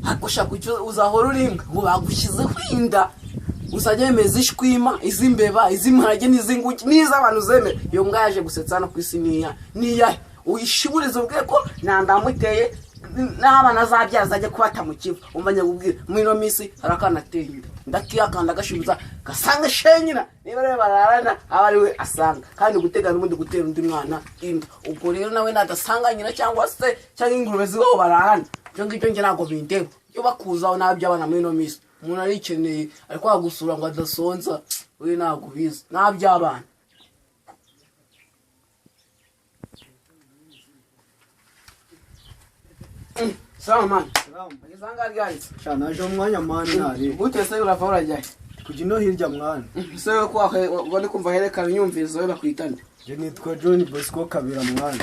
Ariko shaka icyo uzahora uri imbwa ngo bagushyizeho inda, uzajya wemeza ishwima, iz'imbeba, iz'imparage n'iz'inguge n'iz'abantu zemera. Iyo mbwa yaje gusetsa hano ku isi niya niyahe? Uyishiburize ubwe ko nta ndamuteye n'abana azabyara azajya kubata mu Kivu. Umva nyakubwira, muri ino minsi hari akana ateye inda, ndakiyakanda agashibuza gasanga shenyina, niba rero bararana aba ari we asanga, kandi gutega n'ubundi gutera undi mwana inda. Ubwo rero nawe nadasanga nyina cyangwa se cyangwa ingurube zibaho bararana, ibyo ngibyo njye ntabwo bindeba. Iyo bakuzaho naby'abana muri ino minsi umuntu arikeneye, ariko wagusura ngo adasonza, we ntabwo ubizi naby'abana. Sawa man. Ageze ahangaha ryahise. Sha naje umwanya man ntari. Gute se, urava urajyahe? Kujya ino hirya mwana. Se we ko ubona kumva herekana inyumvirizo, we bakwitane? Njye nitwa John Bosco Kabira mwana.